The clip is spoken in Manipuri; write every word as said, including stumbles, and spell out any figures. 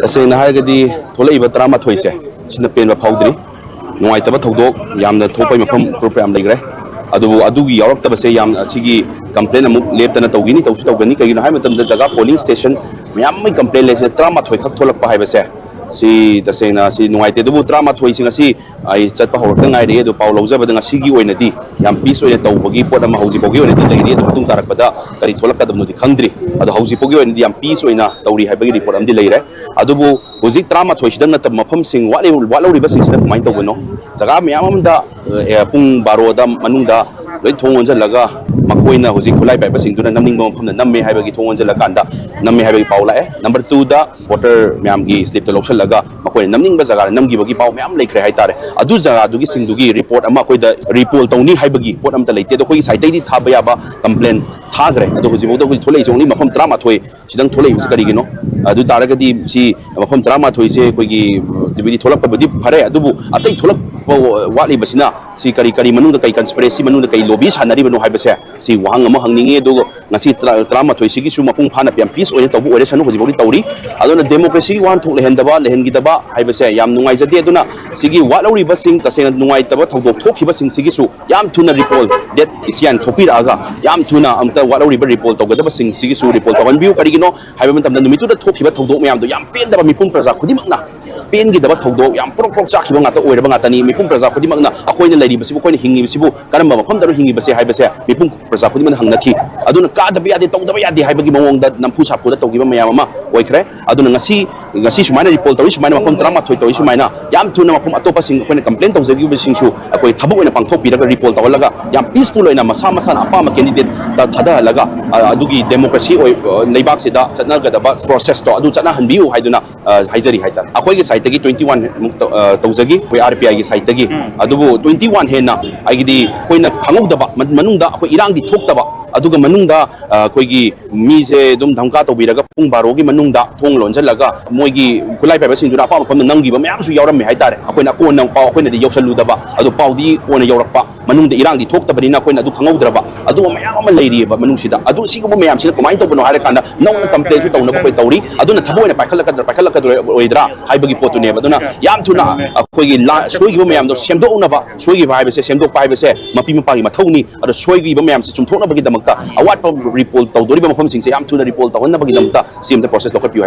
ꯇꯁꯦꯡꯅ ꯍꯥꯏꯔꯒꯗꯤ ꯊꯣꯛꯂꯛꯏꯕ ꯇꯔꯥꯃꯥꯊꯣꯏꯁꯦ ꯁꯤꯅ ꯄꯦꯟꯕ ꯐꯥꯎꯗ꯭ꯔꯤ꯫ ꯅꯨꯡꯉꯥꯏꯇꯕ ꯊꯧꯗꯣꯛ ꯌꯥꯝꯅ ꯊꯣꯛꯄꯒꯤ ꯃꯐꯝ ꯄ꯭ꯔꯨꯐ ꯌꯥꯝ ꯂꯩꯈ꯭ꯔꯦ꯫ ꯑꯗꯨꯕꯨ ꯑꯗꯨꯒꯤ ꯌꯥꯎꯔꯛꯇꯕꯁꯦ ꯌꯥꯝ, ꯑꯁꯤꯒꯤ ꯀꯝꯄ꯭ꯂꯦꯟ ꯑꯃꯨꯛ ꯂꯦꯞꯇꯅ ꯇꯧꯈꯤꯅꯤ, ꯇꯧꯁꯨ ꯇꯧꯒꯅꯤ꯫ ꯀꯩꯒꯤꯅꯣ ꯍꯥꯏꯕ ꯃꯇꯝꯗ ꯖꯒꯥ ꯄꯣꯂꯤꯡ ꯁ꯭ꯇꯦꯁꯟ ꯃꯌꯥꯝ ꯑꯃꯒꯤ ꯀꯝꯄ꯭ꯂꯦꯟ ꯂꯩꯁꯦ ꯇꯔꯥꯃꯥꯊꯣꯏ ꯈꯛ ꯊꯣꯛꯂꯛꯄ ꯍꯥꯏꯕꯁꯦ ꯁꯤ ꯇꯁꯦꯡꯅ ꯁꯤ ꯅꯨꯡꯉꯥꯏꯇꯦ꯫ ꯑꯗꯨꯕꯨ ꯇꯔꯥꯃꯥꯊꯣꯏꯁꯤꯡ ꯑꯁꯤ ꯑꯩ ꯆꯠꯄ ꯍꯧꯔꯛꯇ ꯉꯥꯏꯔꯤ꯫ ꯑꯗꯨ ꯄꯥꯎ ꯂꯧꯖꯕꯗ ꯉꯁꯤꯒꯤ ꯑꯣꯏꯅꯗꯤ ꯌꯥꯝ ꯄꯤꯁ ꯑꯣꯏꯅ ꯇꯧꯕꯒꯤ ꯄꯣꯠ ꯑꯃ ꯍꯧꯖꯤꯛ ꯐꯥꯎꯒꯤ ꯑꯣꯏꯅꯗꯤ ꯂꯩꯔꯤ꯫ ꯑꯗꯨ ꯃꯇꯨꯡ ꯇꯥꯔꯛꯄꯗ ꯀꯔꯤ ꯊꯣꯛꯂꯛꯀꯗꯕꯅꯣꯗꯤ ꯈꯪꯗ꯭ꯔꯤ꯫ ꯑꯗꯣ ꯍꯧꯖꯤꯛ ꯐꯥꯎꯒꯤ ꯑꯣꯏꯅꯗꯤ ꯌꯥꯝ ꯄꯤꯁ ꯑꯣꯏꯅ ꯇꯧꯔꯤ ꯍꯥꯏꯕꯒꯤ ꯔꯤꯄꯣꯔꯠ ꯑꯃꯗꯤ ꯂꯩꯔꯦ꯫ ꯑꯗꯨꯕꯨ ꯍꯧꯖꯤꯛ ꯇꯔꯥꯃꯥꯊꯣꯏꯁꯤꯗꯪ ꯅꯠꯇꯕ ꯃꯐꯝꯁꯤꯡ ꯋꯥꯠꯂꯤ-, ꯋꯥꯠꯍꯧꯔꯤꯕꯁꯤꯡꯁꯤꯅ ꯀꯃꯥꯏꯅ ꯇꯧꯕꯅꯣ? ꯖꯒꯥ ꯃꯌꯥꯝ ꯑꯃꯗ, ꯑꯦ, ꯄꯨꯡ ꯕꯥꯔꯣꯗ ꯃꯅꯨꯡꯗ ꯂꯣꯏ ꯊꯣꯡ ꯂꯣꯟꯁꯤꯜꯂꯒ ꯃꯈꯣꯏꯅ ꯍꯧꯖꯤꯛ ꯈꯨꯠꯂꯥꯏ ꯄꯥꯏꯕꯁꯤꯡꯗꯨꯅ ꯅꯝꯅꯤꯡꯕ ꯃꯐꯝꯗ ꯅꯝꯃꯦ ꯍꯥꯏꯕꯒꯤ, ꯊꯣꯡ ꯂꯣꯟꯁꯤꯜꯂꯀꯥꯟꯗ ꯅꯝꯃꯦ ꯍꯥꯏꯕꯒꯤ ꯄꯥꯎ ꯂꯥꯛꯑꯦ꯫ ꯅꯝꯕꯔ ꯇꯨꯗ ꯚꯣꯇꯔ ꯃꯌꯥꯝꯒꯤ ꯁ꯭ꯂꯤꯞꯇꯣ ꯂꯧꯁꯤꯜꯂꯒ ꯃꯈꯣꯏꯅ ꯅꯝꯅꯤꯡꯕ ꯖꯒꯥꯗ ꯅꯝꯈꯤꯕꯒꯤ ꯄꯥꯎ ꯃꯌꯥꯝ ꯂꯩꯈ꯭ꯔꯦ ꯍꯥꯏꯇꯥꯔꯦ꯫ ꯑꯗꯨ ꯖꯒꯥꯗꯨꯒꯤꯁꯤꯡꯗꯨꯒꯤ ꯔꯤꯄꯣꯔꯠ ꯑꯃ ꯑꯩꯈꯣꯏꯗ ꯔꯤꯄꯣꯜ ꯇꯧꯅꯤ ꯍꯥꯏꯕꯒꯤ ꯄꯣꯠ ꯑꯝꯇ ꯂꯩꯇꯦ꯫ ꯑꯗꯣ ꯑꯩꯈꯣꯏꯒꯤ ꯁꯥꯏꯠꯇꯩꯗꯤ ꯊꯥꯕ ꯌꯥꯕ ꯀꯝꯄ꯭ꯂꯦꯟ ꯊꯥꯈ꯭ꯔꯦ꯫ ꯑꯗꯣ ꯍꯧꯖꯤꯛꯐꯥꯎꯗ ꯑꯩꯈꯣꯏ ꯊꯣꯛꯂꯛꯏꯁꯦ only ꯃꯐꯝ ꯇꯔꯥꯃꯥꯊꯣꯏ ꯁꯤꯗꯪ ꯊꯣꯛꯂꯛꯏꯕꯁꯤ ꯀꯔꯤꯒꯤꯅꯣ? ꯑꯗꯨ ꯇꯥꯔꯒꯗꯤ ꯁꯤ ꯃꯐꯝ ꯇꯔꯥꯃꯥꯊꯣꯏꯁꯦ ꯑꯩꯈꯣꯏꯒꯤ, ꯑ, ꯇꯤꯚꯤꯗꯤ ꯊꯣꯛꯂꯛꯄꯕꯨꯗꯤ ꯐꯔꯦ, ꯑꯗꯨꯕꯨ ꯑꯇꯩ ꯊꯣꯛꯂꯛꯄ ꯋꯥꯠꯂꯤꯕꯁꯤꯅ ꯁꯤ ꯀꯔꯤ, ꯀꯔꯤ ꯃꯅꯨꯡꯗ ꯀꯔꯤ ꯀꯟꯁꯄꯤꯔꯦꯁꯤ ꯃꯅꯨꯡꯗ ꯀꯔꯤ ꯂꯣꯕꯤ ꯁꯥꯟꯅꯔꯤꯕꯅꯣ ꯍꯥꯏꯕꯁꯦ ꯁꯤ ꯋꯥꯍꯪ ꯑꯃ ꯍꯪꯅꯤꯡꯉꯤ꯫ ꯑꯗꯨꯒ ꯉꯁꯤ ꯇꯔꯥ-, ꯇꯔꯥꯃꯥꯊꯣꯏꯁꯤꯒꯤꯁꯨ ꯃꯄꯨꯡ ꯐꯥꯅ ꯌꯥꯝ ꯄꯤꯁ ꯑꯣꯏꯅ ꯇꯧꯕ ꯑꯣꯏꯔꯁꯅꯨ, ꯍꯧꯖꯤꯛꯐꯥꯎꯗꯤ ꯇꯧꯔꯤ꯫ ꯑꯗꯨꯅ ꯗꯦꯃꯣꯀ꯭ꯔꯦꯁꯤꯒꯤ ꯋꯥꯍꯟꯊꯣꯛ ꯂꯩꯍꯟꯗꯕ, ꯂꯩꯍꯟꯈꯤꯗꯕ ꯍꯥꯏꯕꯁꯦ ꯌꯥꯝ ꯅꯨꯡꯉꯥꯏꯖꯗꯦ꯫ ꯑꯗꯨꯅ ꯁꯤꯒꯤ ꯋꯥꯠꯍꯧꯔꯤꯕꯁꯤꯡ ꯇꯁꯦꯡꯅ ꯅꯨꯡꯉꯥꯏꯇꯕ ꯊꯧꯗꯣꯛ ꯊꯣꯛꯈꯤꯕꯁꯤꯡꯁꯤꯒꯤꯁꯨ ꯌꯥꯝ ꯊꯨꯅ ꯔꯤꯄꯣꯜ ꯗꯦꯠ ꯏꯁꯤꯌꯥꯟ ꯊꯣꯛꯄꯤꯔꯛꯑꯒ ꯌꯥꯝ ꯊꯨꯅ ꯑꯝꯇ ꯋꯥꯠꯍꯧꯔꯤꯕ ꯔꯤꯄꯣꯜ ꯇꯧꯒꯗꯕꯁꯤꯡꯁꯤꯒꯤꯁꯨ ꯔꯤꯄꯣꯜ ꯇꯧꯍꯟꯕꯤꯌꯨ꯫ ꯀꯔꯤꯒꯤꯅꯣ ꯍꯥꯏꯕ ꯃꯇꯝꯗ ꯅꯨꯃꯤꯠꯇꯨꯗ ꯊꯣꯛꯈꯤꯕ ꯊꯧꯗꯣꯛ ꯃꯌꯥꯝꯗꯣ ꯌꯥꯝ ꯄꯦꯟꯗꯕ, ꯃꯤꯄꯨꯝ ꯄ꯭ꯔꯖꯥ ꯈꯨꯗꯤꯡꯃꯛꯅ ꯄꯦꯟꯈꯤꯗꯕ ꯊꯧꯗꯣꯛ, ꯌꯥꯝ ꯄ꯭ꯔꯣꯛ ꯄ꯭ꯔꯣꯛ ꯆꯥꯛꯈꯤꯕ ꯉꯥꯛꯇ ꯑꯣꯏꯔꯕ ꯉꯥꯛꯇꯅꯤ꯫ ꯃꯤꯄꯨꯝ ꯄ꯭ꯔꯖꯥ ꯈꯨꯗꯤꯡꯃꯛꯅ ꯑꯩꯈꯣꯏꯅ ꯂꯩꯔꯤꯕꯁꯤꯕꯨ, ꯑꯩꯈꯣꯏꯅ ꯍꯤꯡꯉꯤꯕꯁꯤꯕꯨ ꯀꯔꯝꯕ ꯃꯐꯝꯗꯅꯣ ꯍꯤꯡꯉꯤꯕꯁꯦ ꯍꯥꯏꯕꯁꯦ ꯃꯤꯄꯨꯝ ꯄ꯭ꯔꯖꯥ ꯈꯨꯗꯤꯡꯃꯛꯅ ꯍꯪꯅꯈꯤ꯫ ꯑꯗꯨꯅ ꯀꯥꯗꯕ ꯌꯥꯗꯦ, ꯇꯧꯗꯕ ꯌꯥꯗꯦ ꯍꯥꯏꯕꯒꯤ ꯃꯑꯣꯡꯗ ꯅꯝꯐꯨ ꯁꯥꯐꯨꯗ ꯇꯧꯈꯤꯕ ꯃꯌꯥꯝ ꯑꯃ ꯑꯣꯏꯈ꯭ꯔꯦ꯫ ꯑꯗꯨꯅ ꯉꯁꯤ, ꯉꯁꯤ ꯁꯨꯃꯥꯏꯅ ꯔꯤꯄꯣꯜ ꯇꯧꯔꯤ, ꯁꯨꯃꯥꯏꯅ ꯃꯐꯝ ꯇꯔꯥꯃꯥꯊꯣꯏ ꯇꯧꯔꯤ, ꯁꯨꯃꯥꯏꯅ ꯌꯥꯝ ꯊꯨꯅ ꯃꯐꯝ ꯑꯇꯣꯞꯄꯁꯤꯡ ꯑꯩꯈꯣꯏꯅ ꯀꯝꯄ꯭ꯂꯦꯟ ꯇꯧꯖꯈꯤꯕꯁꯤꯡꯁꯨ ꯑꯩꯈꯣꯏ ꯊꯕꯛ ꯑꯣꯏꯅ ꯄꯥꯡꯊꯣꯛꯄꯤꯔꯒ ꯔꯤꯄꯣꯜ ꯇꯧꯍꯜꯂꯒ ꯌꯥꯝ ꯄꯤꯁꯐꯨꯜ ꯑꯣꯏꯅ ꯃꯁꯥ ꯃꯁꯥꯅ ꯑꯄꯥꯝꯕ ꯀꯦꯟꯗꯤꯗꯦꯠꯇ ꯊꯥꯗꯍꯜꯂꯒ, ꯑ, ꯑꯗꯨꯒꯤ ꯗꯦꯃꯣꯀ꯭ꯔꯦꯁꯤ ꯑꯣꯏ-, ꯑ, ꯂꯩꯕꯥꯛꯁꯤꯗ ꯆꯠꯅꯒꯗꯕ ꯄ꯭ꯔꯣꯁꯦꯁꯇꯣ ꯑꯗꯨ ꯆꯠꯅꯍꯟꯕꯤꯌꯨ ꯍꯥꯏꯗꯨꯅ, ꯑ, ꯍꯥꯏꯖꯔꯤ ꯍꯥꯏꯇꯥꯔꯦ꯫ ꯑꯩꯈꯣꯏꯒꯤ ꯁꯥꯏꯠꯇꯒꯤ twenty one ꯃꯨꯛ ꯇꯧ-, ꯑ, ꯇꯧꯖꯈꯤ, ꯑꯩꯈꯣꯏ ꯑꯥꯔ ꯄꯤ ꯑꯥꯏꯒꯤ ꯁꯥꯏꯠꯇꯒꯤ꯫ ꯎꯝ꯫ ꯑꯗꯨꯕꯨ twenty one ꯍꯦꯟꯅ ꯍꯥꯏꯗꯤ ꯑꯩꯈꯣꯏꯅ ꯈꯪꯍꯧꯗꯕ ꯃ-, ꯃꯅꯨꯡꯗ ꯑꯩꯈꯣꯏ ꯏꯔꯥꯡꯗꯤ ꯊꯣꯛꯇꯕ, ꯑꯗꯨꯒ ꯃꯅꯨꯡꯗ ꯑ, ꯑꯩꯈꯣꯏꯒꯤ ꯃꯤꯁꯦ ꯑꯗꯨꯝ ꯙꯝꯀꯥ ꯇꯧꯕꯤꯔꯒ ꯄꯨꯡ ꯕꯥꯔꯣꯒꯤ ꯃꯅꯨꯡꯗ ꯊꯣꯡ ꯂꯣꯟꯁꯤꯜꯂꯒ ꯃꯣꯏꯒꯤ ꯈꯨꯠꯂꯥꯏ ꯄꯥꯏꯕꯁꯤꯡꯗꯨꯅ ꯑꯄꯥꯝ ꯑꯄꯥꯝꯕ ꯅꯝꯈꯤꯕ ꯃꯌꯥꯝꯁꯨ ꯌꯥꯎꯔꯝꯃꯦ ꯍꯥꯏꯇꯥꯔꯦ꯫ ꯑꯩꯈꯣꯏꯅ ꯀꯣꯟꯅ ꯄꯥꯎ ꯑꯩꯈꯣꯏꯅꯗꯤ ꯌꯧꯁꯜꯂꯨꯗꯕ, ꯑꯗꯣ ꯄꯥꯎꯗꯤ ꯀꯣꯟꯅ ꯌꯧꯔꯛꯄ, ꯃꯅꯨꯡꯗ ꯏꯔꯥꯡꯗꯤ ꯊꯣꯛꯇꯕꯅꯤꯅ ꯑꯩꯈꯣꯏꯅ ꯑꯗꯨ ꯈꯪꯍꯧꯗ꯭ꯔꯕ, ꯑꯗꯨꯒꯨꯝꯕ ꯃꯌꯥꯝ ꯑꯃ ꯂꯩꯔꯤꯑꯕ ꯃꯅꯨꯡꯁꯤꯗ꯫ ꯑꯗꯨ ꯁꯤꯒꯨꯝꯕ ꯃꯌꯥꯝꯁꯤꯅ ꯀꯃꯥꯏꯅ ꯇꯧꯕꯅꯣ ꯍꯥꯏꯔꯀꯥꯟꯗ ꯅꯧꯅ ꯀꯝꯄ꯭ꯂꯦꯟꯁꯨ ꯇꯧꯅꯕ ꯑꯩꯈꯣꯏ ꯇꯧꯔꯤ꯫ ꯑꯗꯨꯅ ꯊꯕꯛ ꯑꯣꯏꯅ ꯄꯥꯏꯈꯠꯂꯛꯀꯗ꯭ꯔꯥ ꯄꯥꯏꯈꯠꯂꯛꯀꯗꯣꯏ ꯑꯣꯏꯗ꯭ꯔꯥ ꯍꯥꯏꯕꯒꯤ ꯄꯣꯠꯇꯨꯅꯦꯕ꯫ ꯑꯗꯨꯅ ꯌꯥꯝ ꯊꯨꯅ ꯑꯩꯈꯣꯏꯒꯤ ꯂꯥ-, ꯁꯣꯏꯈꯤꯕ ꯃꯌꯥꯝꯗꯣ ꯁꯦꯝꯗꯣꯛꯅꯕ, ꯁꯣꯏꯈꯤꯕ ꯍꯥꯏꯕꯁꯦ ꯁꯦꯝꯗꯣꯛꯄ ꯍꯥꯏꯕꯁꯦ ꯃꯄꯤ ꯃꯄꯥꯒꯤ ꯃꯊꯧꯅꯤ꯫ ꯑꯗꯣ ꯁꯣꯏꯈꯤꯕ ꯃꯌꯥꯝꯁꯦ ꯆꯨꯝꯊꯣꯛꯅꯕꯒꯤꯗꯃꯛꯇ ꯑꯋꯥꯠꯄ ꯔꯤꯄꯣꯜ ꯇꯧꯗꯣꯔꯤꯕ ꯃꯐꯝꯁꯤꯡꯁꯦ ꯌꯥꯝ ꯊꯨꯅ ꯔꯤꯄꯣꯜ ꯇꯧꯍꯟꯅꯕꯒꯤꯗꯃꯛꯇ ꯁꯤ ꯑꯝꯇ ꯄ꯭ꯔꯣꯁꯦꯁ ꯂꯧꯈꯠꯄꯤꯌꯨ ꯍꯥꯏ꯫